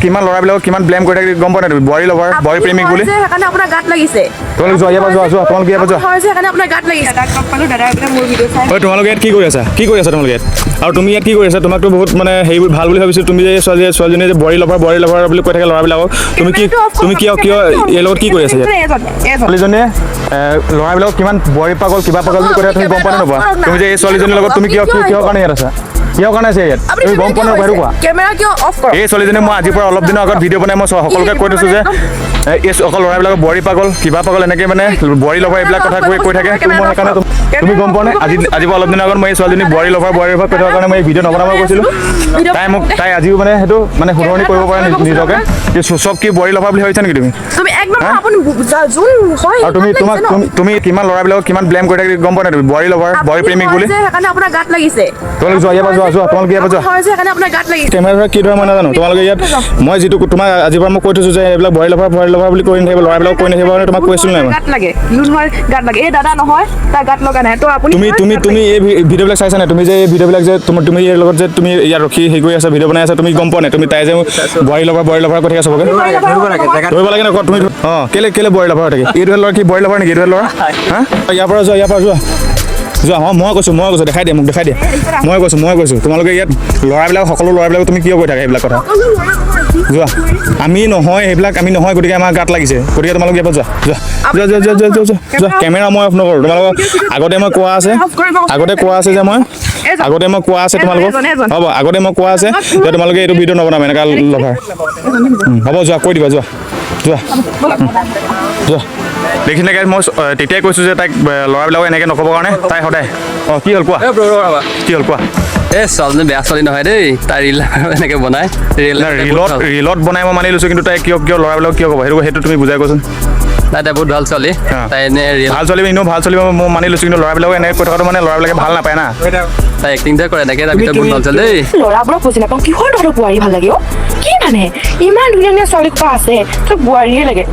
কিমান ল'ৰাবিলাকক কিমান ব্লেম কৰি থাকে গম পোৱা নাই তুমি? বোৱাৰী লভাৰ, বোৱাৰী আপুনি প্ৰেমিক হয় বুলি। যে সেইকাৰণে আপোনাৰ গাত লাগিছে। তোমালোক যোৱা, ইয়াৰ পৰা যোৱা, যোৱা, তোমালোক ইয়াৰ পৰা যোৱা। আপুনি হয় যে সেইকাৰণে আপোনাৰ গাত লাগিছে। দাদাক লগ পালো, দাদাই বোলে মোৰ ভিডিঅ' চাই। ঐ, তোমালোকে ইয়াত কি কৰি আছা? কি কৰি আছা তোমালোকে ইয়াত? আৰু তুমি ইয়াত কি কৰি আছা? তোমাকতো বহুত মানে হেৰি ভাল বুলি ভাবিছোঁ। তুমি যে এই ছোৱালীজনীয়ে যে বোৱাৰী লভাৰ, বোৱাৰী লভাৰ বুলি কৈ থাকে ল'ৰাবিলাকক, তুমি কি কেমেৰাটো অফ কৰক, তুমি কিয় কিয় কেমেৰাটো ইয়াৰ লগত কি কৰি আছা ইয়াত? এজন এজন ছোৱালীজনীয়ে ল'ৰাবিলাকক কিমান বোৱাৰী পাগল, কিবা পাগল বুলি কৈ থাকে, তুমি গম পোৱা নে নোপোৱা? তুমি যে এই ছোৱালীজনীৰ লগত তুমি কিয় কিহৰ কাৰণে ইয়াত আছা? কিহৰ কাৰণে আছে ইয়াত? আপুনি তুমি গম পোৱা নে নোপোৱা সেইটো কোৱা। কেমেৰা কিয় অফ কৰক? এই ছোৱালীজনী মই আজিৰ পৰা অলপ দিনৰ আগত ভিডিঅ' বনাই মই সকলোকে কৈ থৈছোঁ যে এই অকল ল'ৰাবিলাকক বোৱাৰী পাগল, কিবা পাগল, এনেকৈ মানে বোৱাৰী লভাৰ এইবিলাক কথা কৈ কৈ থাকে। তুমি মই সেইকাৰণে তুমি গম পোৱা নাই, আজি পৰা অলপ দিনৰ আগত মই এই ছোৱালীজনী বোৱাৰী লভাৰ, বোৱাৰী লভাৰ কৈ থকাৰ কাৰণে মই এই ভিডিঅ' নবনাব কৈছিলোঁ। তাই মোক, তাই আজিও মানে সেইটো মানে শুধৰণি কৰিব পৰা নাই নিজকে। কি চব কি বোৱাৰী লভাৰ বুলি ভাবিছা নেকি তুমি? তুমি একদম হা? আপুনি যোন হয় আৰু তুমি গাত তোমাক লাগিছে ন? তুমি তুমি কিমান ল'ৰাবিলাকক কিমান ব্লেম কৰি থাকে গম পোৱা নাই তুমি? বোৱাৰী লভাৰ, বোৱাৰী আপুনি প্ৰেমিক হয় বুলি। যে সেইকাৰণে আপোনাৰ গাত লাগিছে। তোমালোক যোৱা, ইয়াৰ পৰা যোৱা, যোৱা, তোমালোক ইয়াৰ পৰা যোৱা। আপুনি হয় যে সেইকাৰণে আপোনাৰ গাত লাগিছে। কেমেৰা ধৰা কি ধৰা মই নাজানো। তোমালোকে ইয়াত মই যিটো তোমাৰ আজিৰ পৰা মই কৈ থৈছোঁ যে এইবিলাক বোৱাৰী লভাৰ, বোৱাৰী লভাৰ বুলি কৈ নাথাকিব, ল'ৰাবিলাকক কৈ নাথাকিব কাৰণে তোমাক কৈছিলোঁ নাই মই? গাত লাগে, যোন হয় গাত লাগে। এই দাদা নহয়, তাৰ গাত লগা নাই তো আপুনি তুমি হয় তুমি গাত তুমি লাগে। এই ভিডিঅ'বিলাক চাইছা নাই? তুমি যে এই ভিডিঅ'বিলাক যে তুমি ইয়াৰ লগত যে তুমি ইয়াত ৰখি হেৰি কৰি আছা, ভিডিঅ' বনাই আছা, তুমি গম পোৱা নাই? তুমি তাই যে বোৱাৰী লভাৰ, বোৱাৰী লভাৰ কৈ থাকে চবকে? ধৰিব লাগে জেগাত। ধৰিব লাগে ন তুমি? অঁ, কেলে কেলে বোৱাৰী লভাৰ থাকে? এইটো ল'ৰা কি বোৱাৰী লভাৰ নেকি? এইটো ল'ৰা? হা, ইয়াৰ পৰা যোৱা, ইয়াৰ পৰা যোৱা, যোৱা। অঁ, মই কৈছোঁ, মই কৈছোঁ, দেখাই দিয়া মোক, দেখাই দিয়া। মই কৈছোঁ, মই কৈছোঁ, তোমালোকে ইয়াত ল'ৰাবিলাক, সকলো ল'ৰাবিলাক তুমি কিয় কৈ থাকা সেইবিলাক কথা? যোৱা, আমি নহয় সেইবিলাক, আমি নহয়। গতিকে আমাৰ গাত লাগিছে। গতিকে তোমালোক ইয়াৰ পৰা যোৱা, যোৱা, যোৱা, যোৱা, যোৱা, যোৱা, যোৱা, যোৱা। কেমেৰা মই অফ নকৰোঁ। তোমালোকক আগতে মই কোৱা আছে, আগতে কোৱা আছে যে মই আগতে মই কোৱা আছে তোমালোকক। হ'ব, আগতে মই কোৱা আছে যে তোমালোকে এইটো ভিডিঅ' নবনাবা এনেকুৱা লভাৰ। হ'ব, যোৱা, কৈ দিবা, যোৱা, যোৱা, যোৱা। দেখিলে guys, মই তেতিয়াই কৈছোঁ যে তাইক ল'ৰাবিলাকক এনেকৈ নক'বৰ কাৰণে। তাই সদায়, অঁ, কি হ'ল কোৱা? এ ব্ৰ, ৰবা। কি হ'ল কোৱা? এই ছোৱালীজনী বেয়া ছোৱালী নহয় দেই। তাই ৰিল এনেকে বনাই, ৰিল। ৰিলত বনাই মই মানি লৈছোঁ, কিন্তু তাই কিয় কিয় ল'ৰাবিলাকক কিয় ক'ব, সেইটো তুমি বুজাই কোৱাচোন। নাই, তাই বহুত ভাল ছোৱালী। তাই এনে ৰিল ভাল ছোৱালী, এনেও ভাল ছোৱালী মই মানি লৈছোঁ, কিন্তু ল'ৰাবিলাকে এনেকৈ কৈ থকাটো মানে ল'ৰাবিলাকে ভাল নাপায় না। তাই এক্টিংটোহে কৰে এনেকে, তাৰ ভিতৰত বহুত ভাল ছোৱালী দেই। ল'ৰাবোৰক বুজি নাপাওঁ, কিহৰ তহঁতৰ বোৱাৰী ভাল লাগে অ'? কি মানে ইমান ধুনীয়া ধুনীয়া ছোৱালী সোপা আছে, তোক বোৱাৰীয়ে লাগে।